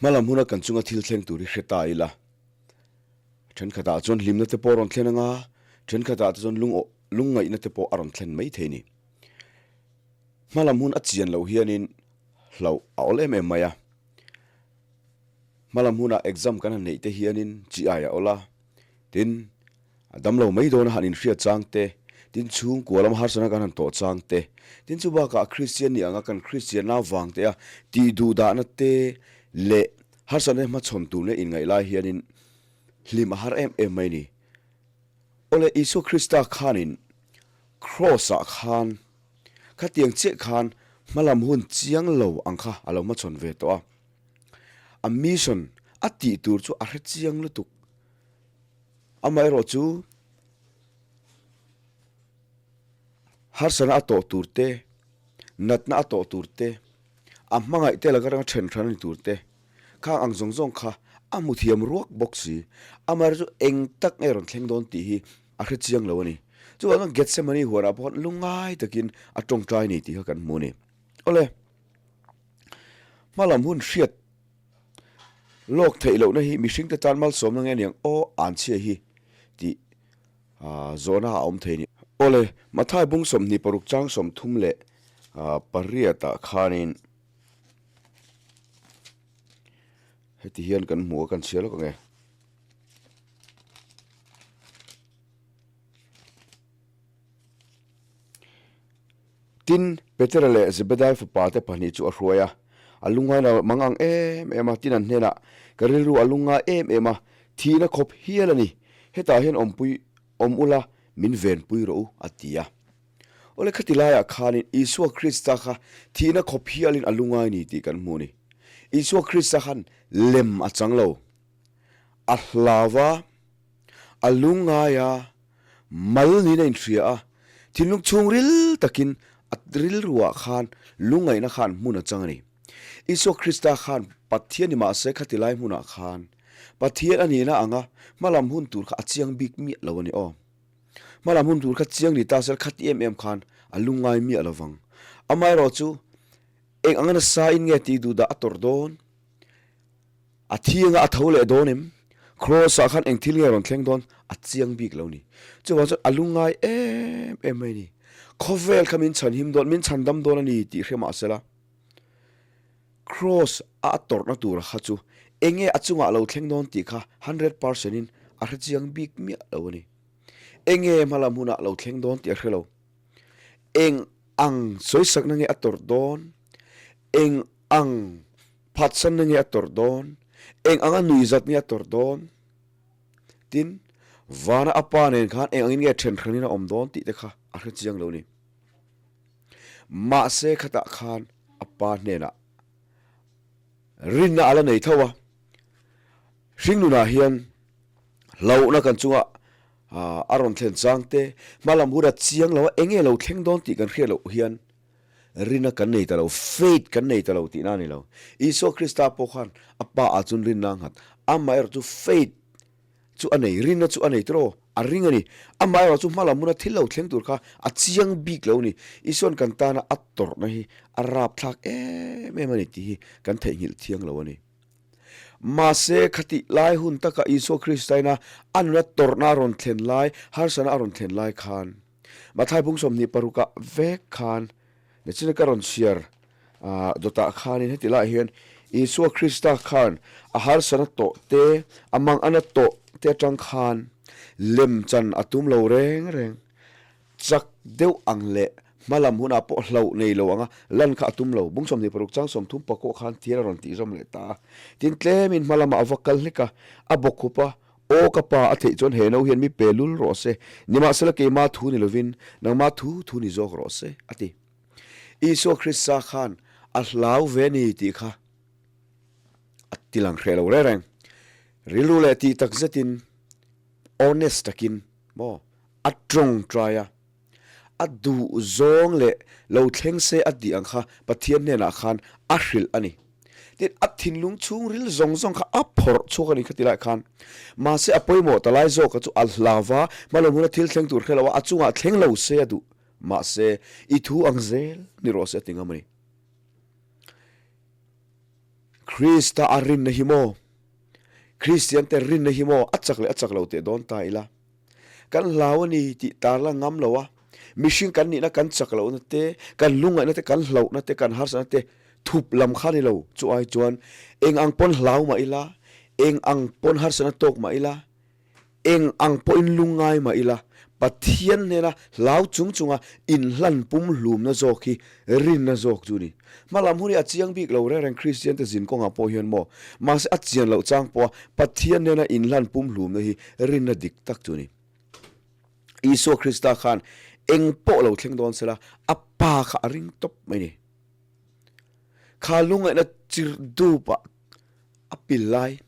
Hmalam huna kan chunga thil thleng tur hi hre ta ila. Thenkhatah chuan hlimna te pawh a rawn thlen anga, thenkhatah te chuan lung lungngaihna te pawh a rawn thlen mai thei ni. Hmalam hun a chian loh hianin hlauh a awl em em mai a. Hmalam huna exam kan han neih te hianin chi ai a awl a, tin a damlo mai dawn a han inhriat chang te, tin chhungkua lama harsatna kan han tawh chang te, tin chu bakah Kristian ni anga kan Kristianna vang te a tih duh dahna te leh harsatna hmachhawn turna inngaih lai hianin hlim a har em em mai ni. Awle Isua Krista khanin Kraws-ah khan khatiang chiah khan hmalam hun chiang lo ang kha a lo hmachhawn ve tawh a. A mission a tih tur chu a hre chiang lutuk. Amaherawhchu harsatna a tawh tur te, natna a tawh tur te, a hmangaih te laka atanga then hran a ni tur te, khang ang zawng zawng kha a hmu thiam ruak bawk si. Amaherawhchu eng tak nge rawn thleng dawn tih hi a hre chiang lo a ni. Chuvang chuan Gethsemane huanah pawh khan lungngai takin a tawngtai a ni tih kha kan hmu a ni. Awle, hmalam hun hriat lawk theih lohna hi mihringte tan malsawmna nge niang aw anchhia hi tih zawhna a awm thei a ni. Awle, Mathai bung 26 chang 38 ah khanin heti hian kan hmu a, kan chhiar lawk ang e. Tin, Petera leh Zebedai fapate pahnih chu a hruai a, a lungngai lo mang ang em em a, tin an hnenah, Ka rilru a lungngai em em a, thihna khawp hial a ni, hetah hian awmpui awm ula, min venpui rawh u, a ti a. Awle khati laiah khanin Isua Krista kha thihna khawp hialin a lungngai ni tih kan hmu a ni. Isua Krista khan lem a chang lo, a hlau a, a lungngai a, mal niin a inhria a, thinlung chhungril takin a rilruah khan lungngaihna khan hmun a chang a ni. Isua Krista khan Pathian ni mahse khati lai hmunah khan Pathian a nihna anga hmalam hun tur kha a chiang bik miah lo a ni aw. Hmalam hun tur kha chiang ni ta sel khati em em khan a lungngai miah lo vang. Amaherawhchu eng anga nasa in nge tih duh dah a tawrh dawn? A thi anga a tho leh dawn em? Kraws ah khan eng thil nge rawn thleng dawn? A chiang bik lo ni. Chuvang chuan a lungngai em em mai a ni. Khawvel kha min chhan him dawn, min chhan dam dawn a ni tih hre mah sela, Kraws a a tawrhna tur kha chu eng nge a chungah lo thleng dawn tih kha 100% in a hre chiang bik miah lo a ni. Eng nge hmalam hunah lo thleng dawn tih a hre lo. Eng ang sawisakna nge a tawrh dawn? Eng ang phatsanna nge a tawrh dawn? Eng anga nuihzat nge a tawrh dawn? Tin, vana a pa nen khan eng angin nge then hranin a awm dawn tih te kha a hre chiang lo a ni. Mahse khatah khan a pa hnenah rinna a la nei tho a, hringnunah hian hlauhna kan chunga a rawn thlen chang te, hmalam hun a chiang lo a, eng nge lo thleng dawn tih kan hriat loh hian Rinna kan nei ta lo, faith kan nei ta lo tihna a ni lo. Isua Krista pawh khan a pa ah chuan rinna a nghat. Amaherawh chu faith chu a nei, rinna chu a nei tawh, a ring a ni. Amaherawh chu hmalam hmuna thil lo thleng tur kha a chiang bik lo a ni. Isua'n kan tana a tawrhna hi a rapthlak em em a ni tih hi kan theihnghilh thiang lo a ni. Mahse, khatih lai hun taka Isua Kristaina a nuna tawrhna a rawn thlen lai, harsatna a rawn thlen lai khan, Mathai bung 26 ah vek khan Nachina ka rawn chhiar dawtah khanin heti laiah hian Isua Krista khan a harsana tawh te, a mangana tawh te atang khan lem chan a tum lo reng reng. Chak deuh ang leh hmalam hunah pawh hlauh nei lo anga lan kha a tum lo. Bung 26 chang 30 pakua khan thil a rawn tih zawm leh ta a. Tin tlemin hmalamah a va kal hlek a, a bawkkhup a, Aw ka pa, a theih chuan he no hian mi pe lul rawh se, nimahsela keima thu ni lovin nangma thu thu ni zawk rawh se, a ti. Isua Krista khan a hlau ve ni tih kha a ti lang hreh lo reng reng. Rilru leh tih tak zetin, honest takin maw, a tawngtai a, a duh zawng leh lo thleng se a tih ang kha Pathian hnenah khan a hrilh a ni. Tin, a thinlung chhungril zawng zawng kha a phawrh chhuak a ni kha ti laiah khan. Mahse, a pawimawh ta lai zawk kha chu a hlau va, hmalawm huna thil thleng tur hre lo a, a chungah thleng lo se a duh. Mahse, i thu ang zel ni rawh se a ti ngam a ni. Krista a rinna hi maw? Kristiante rinna hi maw? A chak leh a chak lo teh dawn ta ila. Kan hlau a ni tih tarlang ngam lo a, mihring kan nihna kan chak lohna te, kan lungngaihna te, kan hlauhna te, kan harsatna te thup lam kha ni lo. Chu ai chuan eng ang pawn hlau mah ila, eng ang pawn harsatna tawk mah ila, Eng ang pawhin lungngai mah ila, Pathian hnena hlau chung chunga inhlan pum hlumna zawk hi rinna zawk chu a ni. Hmalam hun hi a chiang bik lo reng reng Kristiante zin kawngah pawh hian maw? Mahse a chian loh chang pawha Pathian hnena inhlan pum hlumna hi rinna dik tak chu a ni. Isua Krista khan eng pawh lo thleng dawn sela, a Pa kha a ring tawp mai a ni. Kha lungngaihna chirh dupah A pil lai,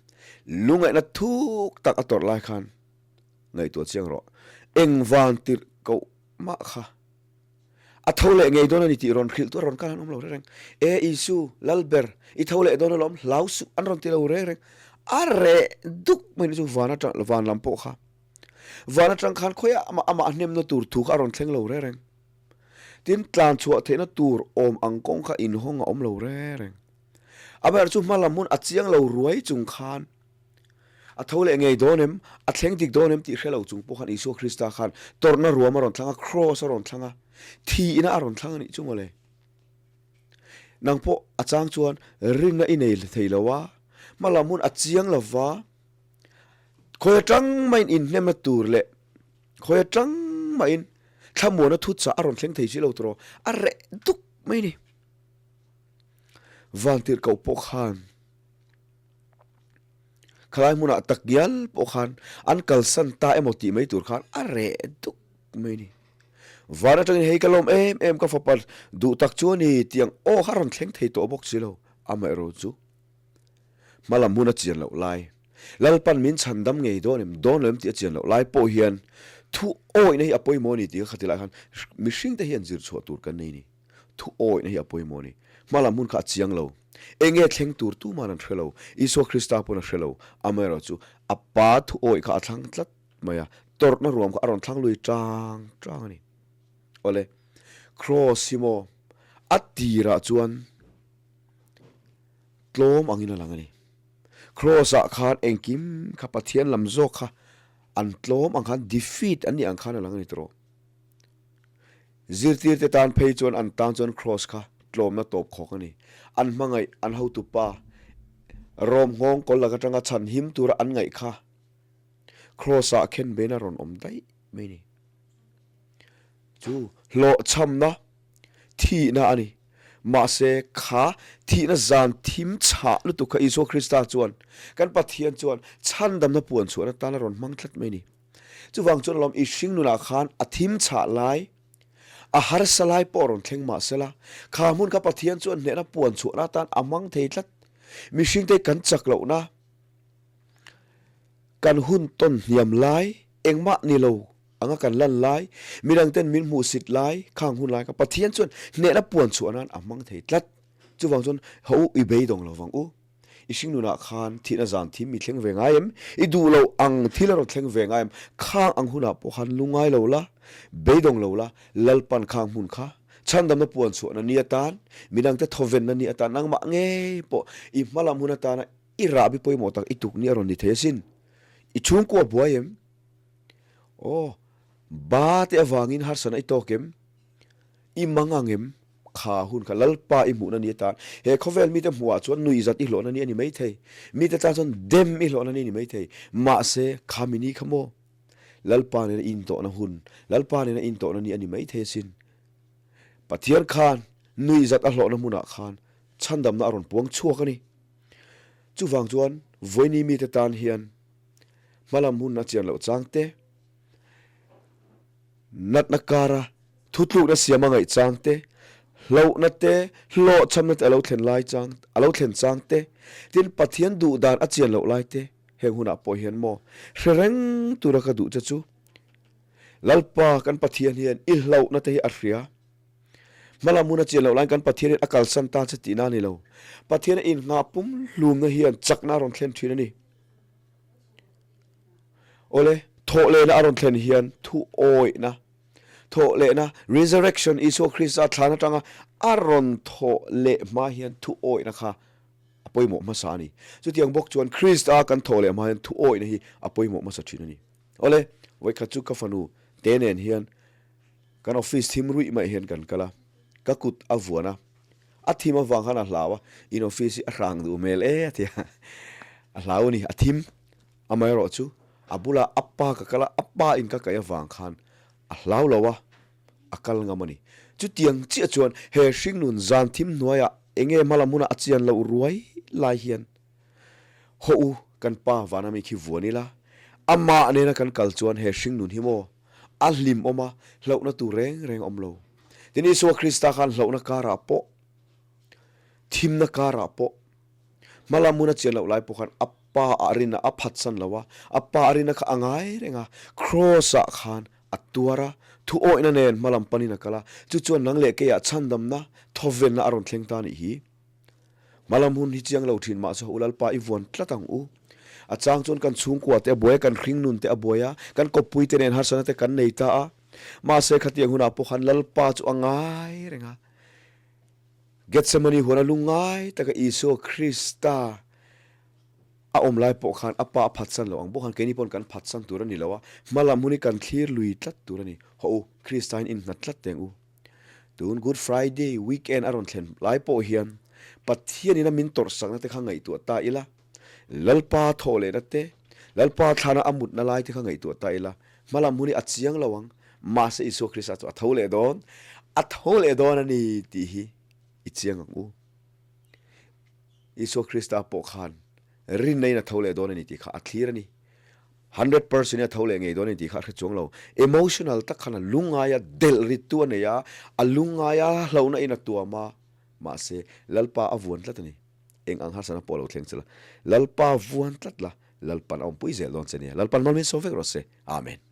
lungaihna thuk tak a tawrh lai khan ngaihtuah chiang rawh. Eng van tirh koh mah kha a tho leh ngei dawn a ni tih rawn hrilh tu a rawn kal an awm lo reng reng. E Isu, Lalber, i tho leh dawn alawm, hlau suh an rawn ti lo reng reng. A reh duk mai ni chu van atang, van lam pawh kha. Van atang khan khawiah amah amah hnemna tur thu kha a rawn thleng lo reng reng. Tin, tlan chhuah theihna tur awm ang kawng kha inhawng a awm lo reng reng. Amaherawh chu hmalam hun a chiang lo ruai chung khan a tho leh ngei dawn em, a thleng dik dawn em tih hre lo chung pawh khan Isua Krista khan tawrhna ruam a rawn thlang a, kraws a rawn thlang a, thihna a rawn thlang a nih chu mawle. Nang pawh a chang chuan rinna i nei thei lo a, hmalam hun a chiang lo va, khawi atang maiin inhnemna tur leh khawi atang maiin thlamuana thuchah a rawn thleng thei si lo tawh a reh duk mai a ni. Vantirhkoh pawh khan khalai hmunah takngial pawh khan an kalsan ta emaw tih mai tur khan a reh duk mai a ni. Van atangin hei ka lawm em em ka fapa duh tak chu a ni tih ang aw kha a rawn thleng thei tawh bawk si lo. Amaherawh chu hmalam hun a chian loh lai, Lalpan min chhandam ngei dawn em dawn lo em tih a chian loh lai pawh hian thu awihna hi a pawimawh a ni tih ka khatilai khan mihringte hian zir chhuah tur kan nei a ni. Thu awihna hi a pawimawh a ni. Hmalam hun kha a chiang lo. Eng nge thleng tur tuman an hre lo. Isua Krista pawn a hre lo. Amaherawhchu, a Pa thu awih kha a thlang tlat mai a, tawrhna ruam kha a rawn thlang lui tang tang a ni. Awle, Kraws hi maw a tirah chuan tlawm angin a lang a ni. Kraws-ah khan engkim kha Pathian lam zawk kha an tlawm ang khan defeat an nih ang khan a lang a ni tawh. Zirtirte tan phei chuan an tan chuan Kraws kha tlawmna tawp khawk a ni. An hmangaih, an hotupa, Rom nghawng kawl lak atanga chhan him tura an ngaih kha Kraws-ah khen bein a rawn awm daih mai a ni. Chu hlawhchhamna, thihna a ni. Mahse, kha thihna zan thim chhah lutuk kha Isua Krista chuan, kan Pathian chuan chhandamna puan chhuahna tan a rawn hmang tlat mai a ni. Chuvang chuan alawm i hring nunah khan a thim chhah lai, a harsa lai pawh rawn thleng mah sela, kha hmun kha Pathian chuan hnehna puan chhuahna atan a hmang thei tlat. Mihringte kan chak lohna, kan hun tawn hniam lai, engmah ni lo anga kan lan lai, midangten min hmuhsit lai, khang hun lai kha Pathian chuan hnehna puan chhuah nan a hmang thei tlat. Chuvang chuan haw u i beidawng lo vang u. I hringnunah khan thihna zan thim mi thleng ve ngai em? I duh loh ang thil a rawn thleng ve ngai em? Khang ang hunah pawh khan lungngai lo la, beidawng lo la, Lalpan khang hmun kha chhandamna puan chhuahna ni atan, midangte thawvenna ni atan, nangmah ngei pawh i hmalam hun atana i rahbi pawimawh tak i tuk ni a rawn ni thei asin. I chhungkua buai em? Aw, ba te avangin harsatna i tawk em? I mang ang em? Kha hun kha Lalpa i hmuhna ni atan he khawvel mite hmuhah chuan nuihzat i hlawhna ni a ni maithei. Mite tan chuan dem i hlawhna ni a ni maithei. Mahse, kha mi ni kha maw? Lalpa nena i intawhna hun, Lalpa nena i intawhna ni a ni maithei asin. Pathian khan nuihzat a hlawhna hmunah khan chhandamna a rawn puang chhuak a ni. Chuvang chuan vawiini mite tan hian hmalam hun a chian loh chang te, Natna kara thutlukna siam a ngaih chang te, hlauhna te, hlawhchhamna te a lo thlen lai chang, a lo thlen chang te, tin Pathian duh dan a chian loh lai te, heng hunah pawh hian maw hre reng tura ka duh che chu Lalpa kan Pathian hian i hlauhna te hi a hria. Hmalam hun a chian loh laiin kan Pathian hian a kalsan ta che tihna a ni lo. Pathian a innghah pumhlumna hian chakna a rawn thlen thin a ni. Awle, thawhlehna a rawn thlen hian thu awihna, thawhlehna, resurrection, Isua Krista thlan atanga a rawn thawh leh hma hian thu awihna kha a. pawimawh hmasa a ni. Chutiang bawk chuan Krista kan thawh leh hma hian thu awihna hi a pawimawh hmasa thin a ni. Awle, vawikhat chu ka fanu te nen hian kan office thim ruih mai hian kan kal a, ka kut a vuan a, a thim avang khan a hlau a, in office hi a hrang duh hmel e a ti a, a hlau a ni, a thim. Amaherawhchu a bulah a pa ka kal a, a pa in ka kaih avang khan a hlau lo a, a kal ngam a ni. Chutiang chiah chuan he hringnun zan thim hnuaiah enge hma lam hunah a chian loh ruai lai hian haw u kan pa vana mi khi vuan ila, amah nena kan kal chuan he hringnun hi maw a hlim awm a, hlauhna tur reng reng awm lo. Tin Isua Krista khan hlauhna karah pawh, thimna karah pawh, Hma lam hmun a chian loh lai pawh khan a pa a rinna a phatsan lo a, a pa a rinna kha a ngai reng a, Kraws ah khan a tuar a, thu awihna nen hma lam panin a kal a, chu chuan nang leh keiah chhandamna, thawvenna a rawn thleng ta a nih hi. Hma lam hun hi chiang lo thin mahse u Lalpa i vuan tlat ang u. A chang chuan kan chhungkua te a buai a, kan hringnun te a buai a, kan kawppui te nen harsatna te kan nei ta a, mahse khatiang hunah pawh khan Lalpa chu a ngai reng a. Gethsemane huan a lungngai taka Isua Krista a awm lai pawh khan a pa a phatsan lo ang bawk khan keini pawn kan phatsan tur a ni lo a, hma lam hun hi kan thlir lui tlat tur a ni. Hawh u, Krista in innghat tlat teng u. Tun Good Friday weekend a rawn thlen lai pawh hian Pathian ina min tawrhsakna te kha ngaihtuah ta ila, Lalpa thawh lehna te, Lalpa thlana a mutna lai te kha ngaihtuah ta ila, hma lam hun hi a chiang lo ang. Mahse Isua Krista chu a tho leh dawn, a tho leh dawn a ni tih hi i chiang ang u. Isua Krista pawh khan rinna in a tho leh dawn a ni tih kha a thlir a ni. 100% in a tho leh ngei dawn a ni tih kha a hre chuang lo. Emotional tak khan a lungngai a, delh rittu a nei a, a lungngai a, hlauhna in a tuam a, mahse Lalpa a vuan tlat a ni. Eng ang harsatna pawh a lo thleng che la, Lalpa vuan tlat la, Lalpan a awmpui zel dawn che nia. Lalpan malmin sawm vek rawh se. Amen.